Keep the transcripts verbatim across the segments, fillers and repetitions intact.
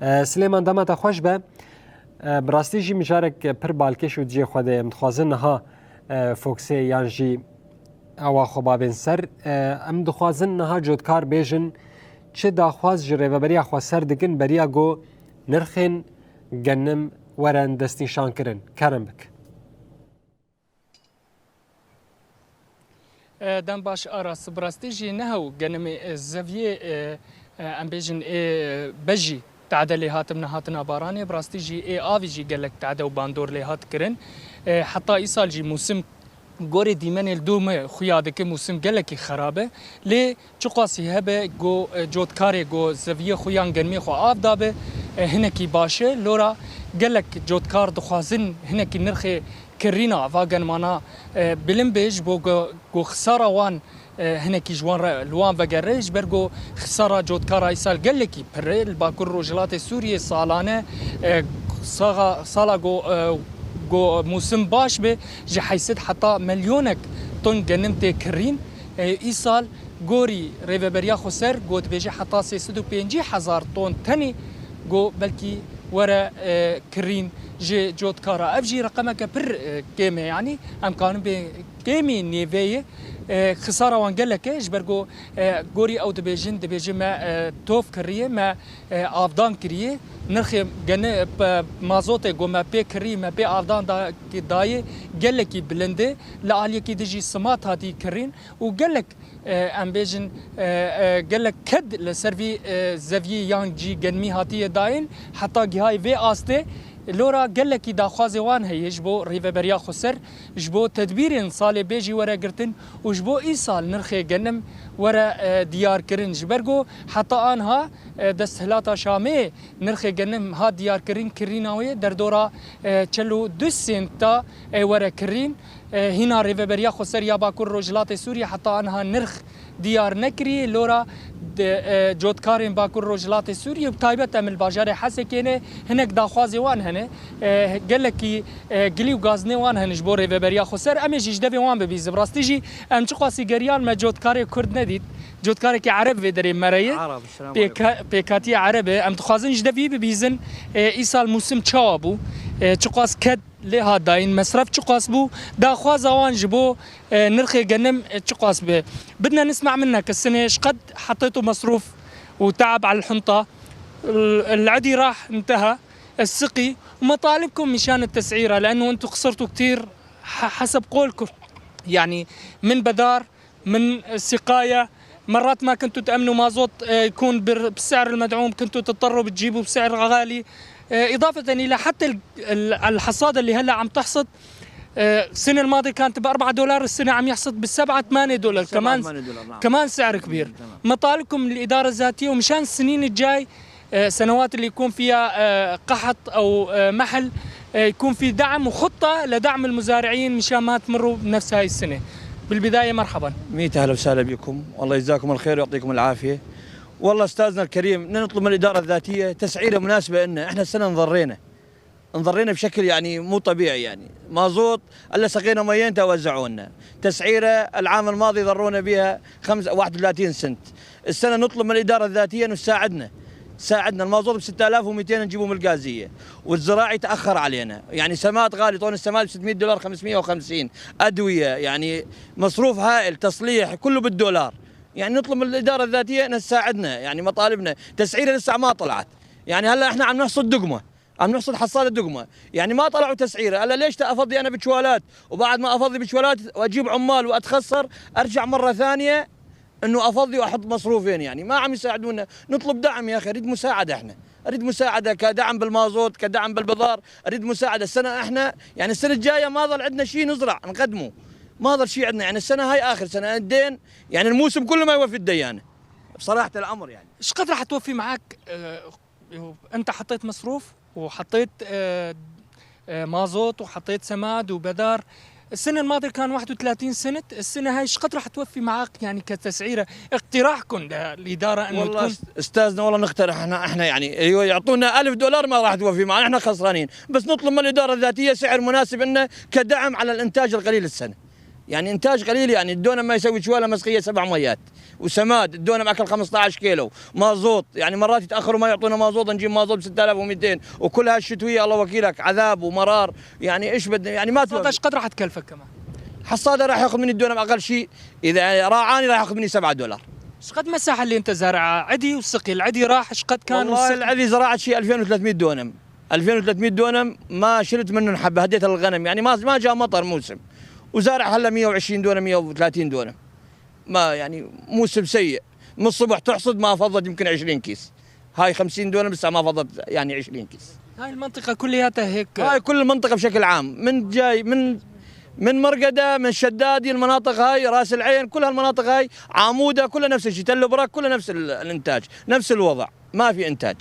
E, Silêman, dema te xweş be. E, bi rastî jî mijarek pir balkêş û cihê xwe de ye. Em dixwazin niha, e, Foxê yan jî ewa xwe babên ser. E, em dixwazin niha cotkar bêjin çi daxwaz ji Rêveberiya Xweser dikin beriya ku nirxên genim werin destnîşankirin. Kerem bik. E, dem baş Aras, bi rastî jî ne hew genimê, e, zeviyê, e, e, em bêjin ê bejî tade lê hatin nehatina baranê, bi rastî jî ê avî jî gelek tade û bandor lê hat kirin. E, heta îsal jî mûsim gorê dîmenê li dû me xuya dike, mûsim gelekî xerab e. Lê çiqasî hebe ku, e, cotkarê ku zeviyê xwe yan genimê xwe av dabe, e, hinekî baş e. Lora gelek cotkar dixwazin hinekî nirxê kirîna va genimana, e, bilind bê, ji bo ku, ku xisara wan, e, hinekî ji wan re, li wan vegere, ji ber ku xisara cotkara îsal gelekî pir e. Li Bakur Rojhilatê Sûriyê salane, e, saxa, sala ku, e, ku mûsim baş be, ji heyset heta milyonek ton genim tê kirîn. E, îsal gorî Rêveberiya Xweser got dibêje heta sê sed û pêncî hezar ton tenê ku belkî were, e, kirîn ji cotkara. Ev jî reqemeke pir, e, kêm e, yanî em kanin bê kêmî nêveyê, e, xisara wan gelek e, ji ber ku, e, gorî ew dibêjin, dibêje me, e, tov kiriye, me, e, avdan kiriye. Nirxê gene, pe-, mazotê ku me pê kirî, me pê avdan da-, dayê gelekî bilind e. Li aliyekî dijî simat hatî kirîn û gelek e, em bêjin, e, e, gelek ked li ser vî, e, zeviyê yan jî genimî hatiye dayîn, heta gihayê vê astê. Lora gelekî daxwazê wan heye ji bo Rêveberiya Xweser, ji bo tedbîrên salê bê jî were girtin û ji bo îsal nirxê genim were, e, diyar kirin. Ji ber ku heta anha, e, desthilata Şamê nirxê genim hat diyar kirin, kirîna wê derdora, e, çel û du senta, e, were kirîn. E, hîna Rêveberiya Xweser ya Bakur Rojhilatê Sûriyê heta aniha nirx diyar nekiriye. Lora di, e, cotkarên Bakur Rojhilatê Sûriyê, bi taybet em li bajarê Hesekê ne, hinek daxwazê wan hene. E, gelekî, e, gilî û gazinê wan hene ji bo Rêveberiya Xweser. Em ê jî ji devê wan bibîzin. Bi rastî jî em çiqasî geriyan me cotkarê Kurd nedît. Cotkarekî Ereb vê derê me re ye. Arab, selamun aleyküm. Pêka-, pêkhatiyê Ereb e. Em dixwazin ji devî bibîzin, e, îsal mûsim çawa bû? E, çiqas ked lê hat dayîn, mesref çiqas bû, daxwaza wan ji bo, e, nirxê genim, e, çiqas be. بدنا نسمع منك السنة ايش قد حطيتوا مصروف وتعب على الحنطة؟ ال-، العدي راح انتهى، السقي، ومطالبكم مشان التسعيرة، لأنه انتوا خسرتوا كتير ح-، حسب قولكم، يعني، من بدار من سقاية. مرات ما كنتوا تأمنوا مازوت، آه، يكون بر-، بالسعر المدعوم، كنتوا تضطروا بتجيبوا بسعر غالي. آه، إضافة إلى حتى ال-، ال-، الحصاد اللي هلأ عم تحصد، آه، السنة الماضية كانت بأربعة دولار، السنة عم يحصد بالسبعة، ثمانية دولار. سبعة، كمان، ثمانية دولار، نعم. كمان سعر كبير. مم، تمام. مطالبكم للإدارة الذاتية، ومشان السنين الجاي، آه، سنوات اللي يكون فيها، آه، قحط أو، آه، محل، آه، يكون في دعم وخطة لدعم المزارعين مشان ما تمروا بنفس هاي السنة. بالبداية مرحبا. ميت أهلا وسهلا بكم، والله يجزاكم الخير ويعطيكم العافية. والله أستاذنا الكريم، نطلب من الإدارة الذاتية تسعيرة مناسبة لنا. إحنا السنة انضرينا، انضرينا بشكل يعني مو طبيعي يعني. مازوت، هلا سقينا ميين توزعوا لنا. تسعيرة العام الماضي ضرونا بها خمس، واحد وثلاثين سنت. السنة نطلب من الإدارة الذاتية إنه تساعدنا، تساعدنا. المازوت ب ستة آلاف وميتين نجيبه من الغازية، والزراعي تأخر علينا، يعني سماد غالي، طن السماد ب ستمية دولار، خمسمية وخمسين، أدوية، يعني مصروف هائل، تصليح، كله بالدولار. يعني نطلب من الإدارة الذاتية إنها تساعدنا، يعني مطالبنا، تسعيرة لسه ما طلعت. يعني هلا إحنا عم نحصد دقمة، عم نحصد حصاد الدقمة، يعني ما طلعوا تسعيرة. هلا ليش أفضي أنا بشوالات، وبعد ما أفضي بشوالات وأجيب عمال وأتخسر، أرجع مرة ثانية إنه أفضي وأحط مصروفين؟ يعني ما عم يساعدونا. نطلب دعم يا أخي، نريد مساعدة إحنا، نريد مساعدة كدعم بالمازوت، كدعم بالبضار، نريد مساعدة. السنة إحنا، يعني السنة الجاية ما ظل عندنا شيء نزرع نقدمه، ما ظل شيء عندنا. يعني السنة هاي آخر سنة، الدين، يعني الموسم كله ما يوفي الديانة، بصراحة الأمر يعني. ايش قد راح توفي معك؟ آه، انت حطيت مصروف وحطيت، آه، آه، مازوت وحطيت سماد وبدار. السنة الماضية كان واحد وثلاثين سنت، السنة هاي ايش قد راح توفي معك يعني كتسعيرة؟ اقتراحكم للإدارة إنه والله تكون أست-، أستاذنا، والله نقترح إحنا، إحنا يعني، أيوة، يعطونا ألف دولار ما راح توفي معنا، إحنا خسرانين. بس نطلب من الإدارة الذاتية سعر مناسب إنه كدعم على الإنتاج القليل السنة. يعني إنتاج قليل، يعني الدونم ما يسوي شوالة مسقية سبع ميات، وسماد الدونم أكل خمستعش كيلو، مازوت، يعني مرات يتأخروا ما يعطونا مازوت، نجيب مازوت بستة آلاف وميتين، وكل هالشتوية الله وكيلك عذاب ومرار. يعني إيش بدنا، يعني ما حصادة توقف. ايش قد راح تكلفك كمان؟ حصادة راح ياخذ مني الدونم أقل شيء، إذا يعني راعاني راح ياخذ مني سبعة دولار. ايش قد مساحة اللي انت زارعها؟ عدي وسقي، العدي راح، ايش قد كان والله والسقي؟ العدي زراعة شيء ألفين وثلاثمية دونم، ألفين وثلاثمية دونم ما شلت منهم حبة، هديتها للغنم، يعني ما ما جاء مطر موسم، وزارع هلا مية وعشرين دونم، مية وثلاثين دونم. ما يعني موسم سيء، من الصبح تحصد ما فضت يمكن عشرين كيس، هاي خمسين دونم لسه ما فضت يعني عشرين كيس. هاي المنطقة كلياتها هيك؟ هاي كل المنطقة بشكل عام، من جاي من من مرقدة، من شدادي، المناطق هاي، راس العين، كل هالمناطق هاي، عامودة، كلها نفس الشيء، تل براك، كلها نفس ال- الإنتاج، نفس الوضع، ما في إنتاج.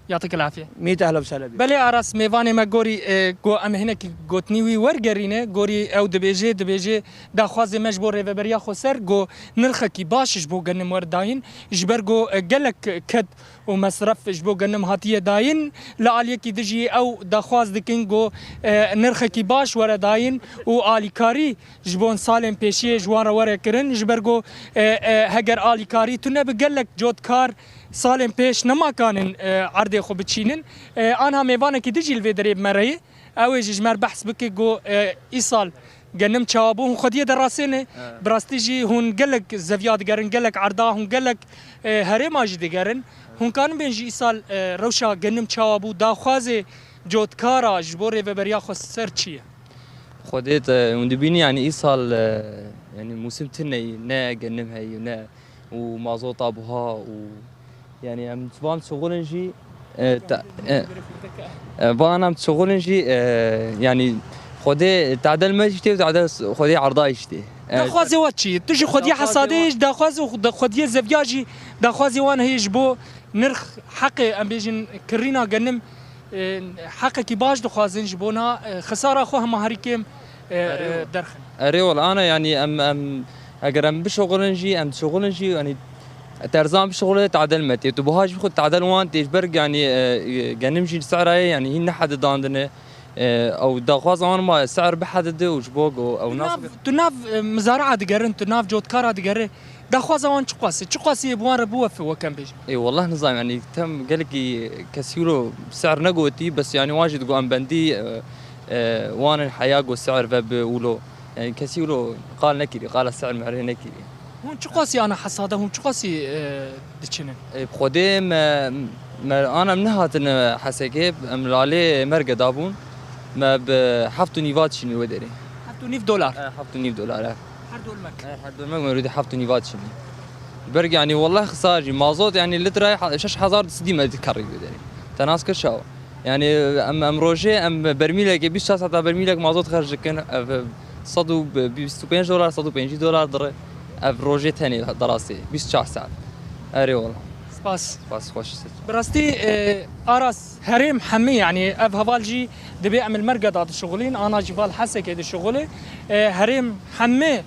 يعطيك العافية. Mît ehla bi selebî. Belê Aras, mêvanê me gorî, e, go-, em hinekî gotinî wî wergerîne, gorî ew dibêje, dibêje daxwazê me ji bo Rêveberiya Xweser go nirxekî baş ji bo genim were dayîn, ji ber go, e, gelek ked û mesref ji bo genim hatiye dayîn, li aliyekî din jî ew daxwaz dikin go, e, nirxekî baş were dayîn û alîkarî ji bo salên pêşiyê ji wan re were kirin, ji ber go, e, e, heger alîkarî tune bi gelek cotkar salên pêş nema kanin, e, erdê xwe biçînin. E, anha mêvanekî din jî li vê derê bi me re ye. Ew ê jî ji me re behs bike ku, e, îsal genim çawa bû. Hûn xwediyê de rastê ne. Evet. Bi rastî jî hûn gelek zeviya digerin, gelek erda, hûn gelek, e, herêma jî digerin. Hûn karin bên jî îsal, e, rewşa genim çawa bû, daxwazê cotkara ji bo Rêveberiya Xweser çi ye? Xwedê te hûn dibînî, yanî îsal, e, yanî mûsim tune ye, ne genim heye, ne û mazota buha û, yanî em van şixulin jî, e, ta-, e, e, van em şixulin jî, e, yanî Xwedê tadel me jî tê û tadel Xwedê erda jî tê. E, daxwazê we çi ye? Tu jî xwediyê daxwazê hesadê we yê, daxwazê xwe-, xwediyê zeviya jî, daxwazê wan heye ji bo nirx, heqê, em bêjin, kirîna genim, e, heqekî baş dixwazin ji bona, e, xisara xwe hema herî kêm, e, erê, e, derxin. Erê wela ana, yanî em, em, eger em bişuxulin jî, em dişuxulin jî, yanî terzan bişuxulin tadel me tê. Tu buha jî xwe tadel wan tê ji ber, yanî, e, e, genim jî sera ye, yanî hîn nehedidandine. E, ew daxwaza wan ma ser bihedide û ji bo go ew Tu nas nav, tu nav, e, mizaraa digerin, tu nav cotkara digere. Daxwaza wan çiqas e? Çiqasî yê bi wan re biwefe, wek em bêjin? Ê, wallah nizam, yanî tem gelekî kesî wilo ser negotî, bes yanî wan jî digo em bendî, e, e, wan in heya go ser ve bi wilo. Yanî kesî wilo qal nekirî, qala ser merê nekirî. Hûn çiqasî ana hesada, hûn çiqasî, e, diçinin? E, bi Xwedê me, me ana em nehatine Hesekê, em li alê merge dabûn. Me bi heft û nîva dişînî wê derê. Heft û nîv dolar? E, heft û nîv dolar, e. Her dolmek? E, her dolmek me rûdî heft û nîva dişînî. Berg, yanî, wallah xisar jî. Mazot, yanî, litrayê he-, şeş hezar du sedî me dikerî wê derê. Te nas kir şaw. Yanî, em, em rojê, em bermîlekê, bîst çar saeta bermîlek mazot xerc dikin. Ev sed û bîst û pênc dolar, sed û pêncî dolar dire. Ev rojê tenê derasê, bîst çar saet. Erê wala. Spas. Spas, xweş. Bi rastî, e, Aras, herêm hemî, yanî ev heval jî dibê em li Mergeda dişuxulîn, ana jî val Hesekê dişuxulê. E, herêm hemî,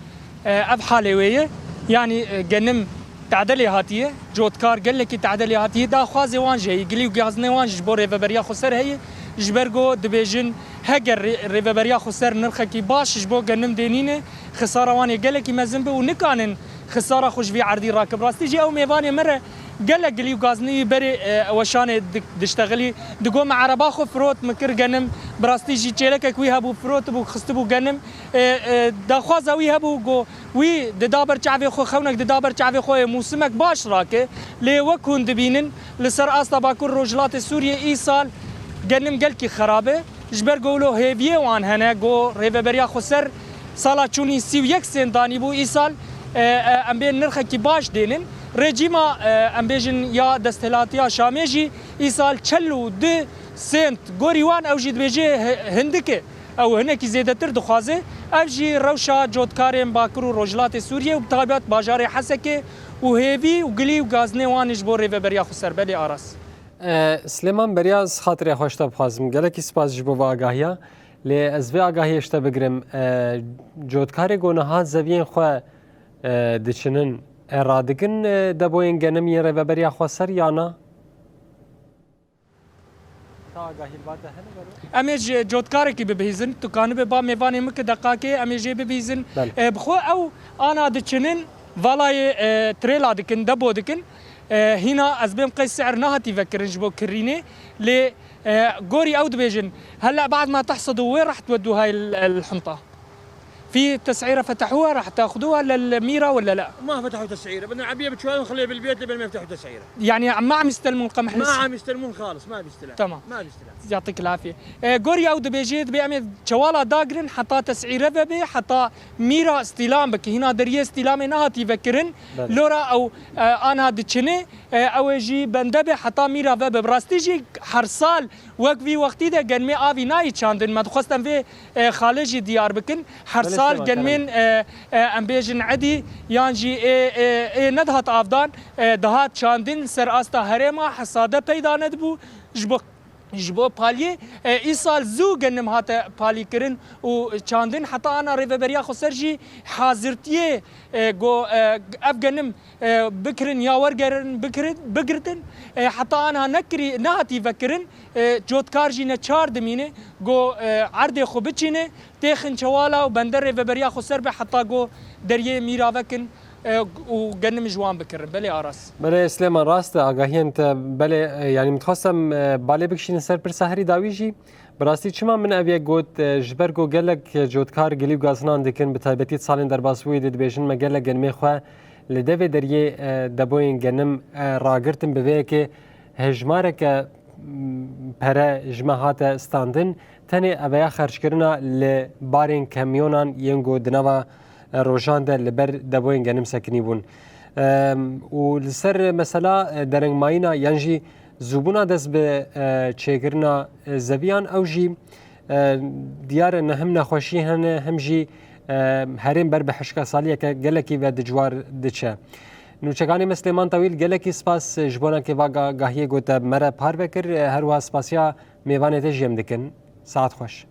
e, ev halê wê ye. Yanî, e, genim tedelê hatiye, cotkar gelekî tedelê hatiye, daxwazê wan jî heye, gilî û gazinê wan jî ji bo Rêveberiya Xweser heye. Ji ber ku dibêjin, heger rê-, Rêveberiya Xweser nirxekî baş ji bo genim dênîne, xisara wan ê gelekî mezin be û nikanin xisara xwe ji vî erdî rake. Bi rastî jî ew mêvanê me re gelek gilî û gazinî wî berê, e, weşanê di-, diştexilî. Digo me ereba xwe firot, min kir genim. Bi rastî jî çêlekek wî hebû, firotibû, xistibû genim. E, e, daxwaza wî hebû, go wî dida ber çavê xwe, xewnek dida ber çavê xwe yê mûsimek baş rake. Lê wek hûn dibînin, li ser asta Bakur Rojhilatê Sûriyê îsal genim gelkî xerab e. Ji ber ku wilo hêviyê wan hene, ku Rêveberiya Xweser sala çûnî sî û yek sênt danîbû, îsal, e, e, em bên nirxekî baş dênin. Rejîma, e, em bêjin ya desthilatiya Şamê jî îsal çel û du sênt gorî wan, ew jî dibêje hi-, hindik e. Ew hinekî zêdetir dixwaze. Ev jî rewşa cotkarên Bakur û Rojhilatê Sûriyê û bi taybet bajarê Hesekê û hêvî û gilî û gazinê wan e ji bo Rêveberiya Xweser. Belê Aras. E, Silêman, beriya ez xatirê xwe ji te bixwazim. Gelekî spas ji bo vê agahiya. Lê ez vê agahiyê ji te bigirim. E, cotkarê ku niha zeviyên xwe, e, diçinin, e, radikin, e, deboyên genim yên Rêveberiya Xweser ya na? Agahî li ba te hene bero? Em ê ji cotkarekî bibihîzin, tu kanibe ba mêvanê min ki deqakê, em ê jê bibihîzin. Belê. E, bi xwe ew ana diçinin, valayê, e, trêla dikin, debo dikin. E, hîna ez bêm qey si'r nehatî vekirin ji bo kirînê, lê, e, gorî ew dibêjin, هلأ بعد ما تحصدوا وين رح تودوا هاي ال-، الحنطة؟ في تسعيرة فتحوها رح تاخذوها للميرا ولا لا؟ ما فتحوا تسعيرة، بدنا نعبيها بشوال ونخليها بالبيت لبين ما يفتحوا تسعيرة. يعني ما عم يستلمون القمح ما لسه؟ عم يستلمون خالص، ما بيستلم. تمام. ما بيستلم. يعطيك العافية. E, gorî ew dibêjê, dibê em ê çewala dagirin heta tesîre vebe, heta mîra îstîlam bike. Hîna deriyê îstîlamê nehatî vekirin. Belê. Lora ew, e, ana diçinê, e, ew ê jî bende be heta mîra vebe. Bi rastî jî her sal wek vî wextî de genmê avî nayî çandin. Me dixwest em vê, e, xalê jî diyar bikin. Her Belê, sal Süleyman, genmên, kerem. e, e, em bêjin edî yan jî ê, ê, ê nedihat avdan, e, dihat çandin ser asta herêma hesade peyda nedibû. Ji bo Ji bo paliyê, e, îsal zû genim hate palîkirin û çandin, heta ana rêveberiya xweser jî hazirtiyê, e, go, e, ev genim, e, bikirin ya wergerin bikirin, bigirtin, e, heta ana nekirî, nehatî vekirin, e, cotkar jî neçar dimîne, go, e, erdê xwe biçîne, têxin çewala û bende rêveberiya xweser be heta go deriyê mîra vekin, e, û genim ji wan bikirin. Belê Aras. Belê Silêman, rast e, agahiyên te, belê, e, yanî min dixwest em, e, balê bikişînin ser pirsa herî dawî jî. Bi rastî çima min ev yek got, e, ji ber ku gelek cotkar gilî û gazinan dikin, bi taybetî di salên derbasbûyî de dibêjin me gelek genimê xwe li devê deriyê, e, deboyên genim, e, ragirtin, bi vê yekê hejmareke, m, pere ji me hate standin, tenê eveya xerckirina li barên kamyonan yên ku di nava, e, rojan de li ber deboyên genim sekinî bûn. Em, û li ser mesela, e, derengmayîna yan jî zûbûna dest bi, e, çêkirina, e, zeviyan, ew jî, e, diyar e ne him nexweşî hene, him jî, e, herêm ber bi hişka saliyeke gelekî ve di ciwar diçe. Nûçekanê me Silêman Tawîl, gelekî spas ji bona kêvaga gahiyê ku te me re parve kir. Her wiha spasiya mêvanê te jî em dikin. Saet xweş.